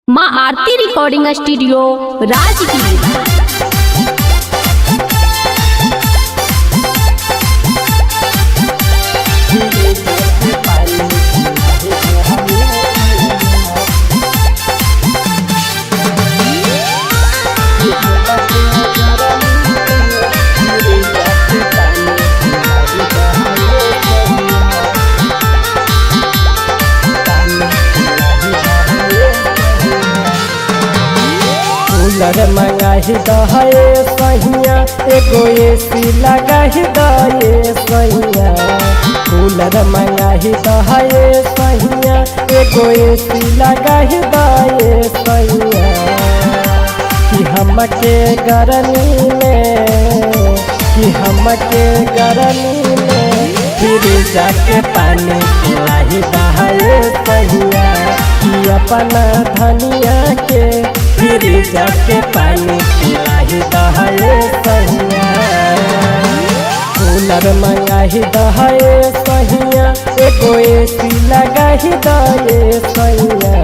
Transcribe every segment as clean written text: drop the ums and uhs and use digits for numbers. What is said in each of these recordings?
माँ आरती recording studio Rajgir. Cooler मंगाही दहे सहिया, एगो एसी लगाही दहे सहिया। कूलर मंगाही दहे सहिया, एगो एसी लगाही दहे सहिया। कि हमके गरमी में, कि हमके गरमी में फिर जाके पानी पिलाही दहे सहिया। कि अपना धनिया के फिर जाके पानी पिलाही दहे सहिया। कूलर मंगाही दहे सहिया, एगो एसी लगाही दहे सहिया।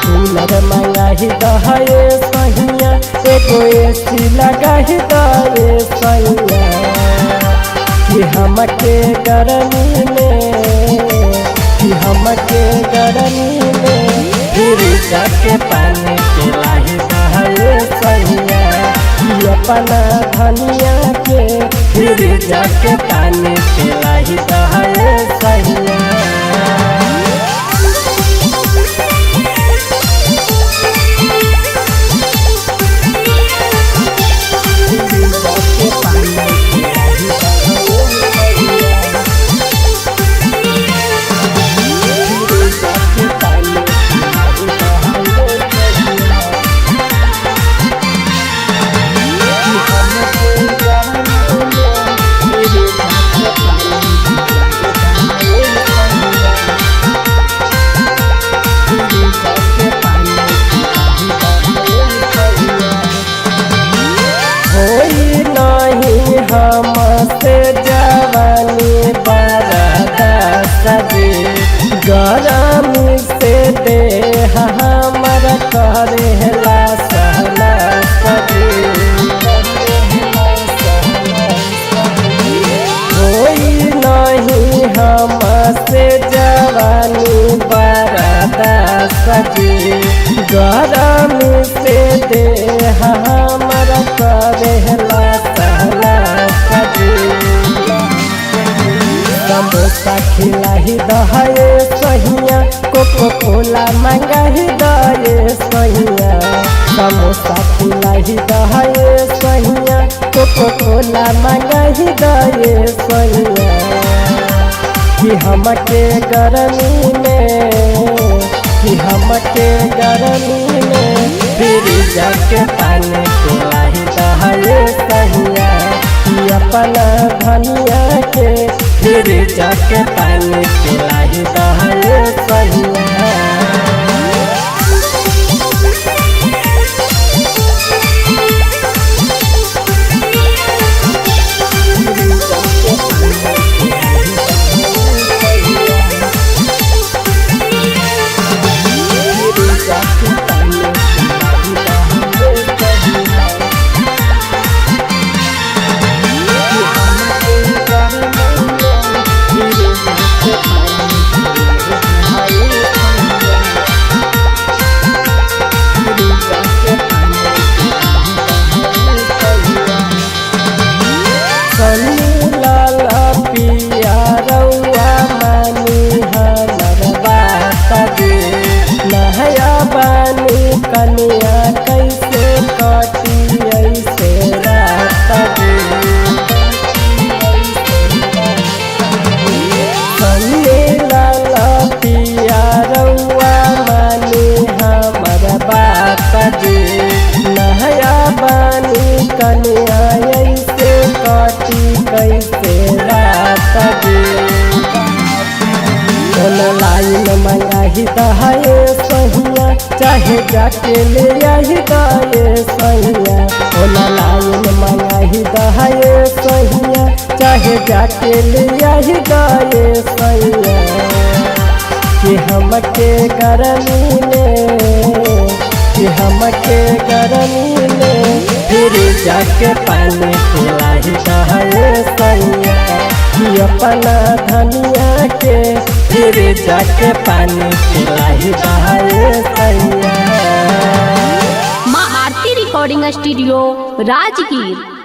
कूलर मंगाही दहे सहिया, एगो एसी लगाही दहे सहिया। कि हमके गरमी में, कि हमके गरमी में फिर जाके पानी पिलाही दहे सहिया। कि अपना धनिया के फिर जाके पानी पिलाही दहे सहिया। होई नहीं हमसे जवानी बरदा सजी, गरम से देह हमर करेला सहला सजी। होई नहीं हमसे जवानी बरदा सजी, गरम से देह हमर करेला सहला सजी। समोसा खिलाही दहे सहिया, कोको कोला मंगाही दहे सहिया। समोसा खिलाही दहे सहिया, कोको कोला मंगाही दहे सहिया। कि हमके गरमी में, कि हमके गरमी में फिर जाके पानी पिलाही दहे सहिया। कि अपना धनिया के फिर जाके पानी पिलाही दहे सहिया। सन्नी लाल पिया रउआ मानी हमर बात गे, नहया बानी कनिया कैसे कटी ऐसे रात गे। सन्नी लाल पिया रउआ मानी हमर बात गे, नहया बानी कनिया ऐसे कटी कैसे रात गे। ऑनलाइन मंगाही दहे सहिया, चाहे जाके ले आही दहे सहिया। ऑनलाइन मंगाही दहे सहिया, चाहे जाके ले आही दहे सहिया। कि हमके गरमी में, कि हमके गरमी में फिर जाके पानी पिलाही दहे सैया, कि अपना धनिया के फिर जाके पानी पिलाही दहे सैया। माँ आरती रिकॉर्डिंग स्टूडियो राजगीर।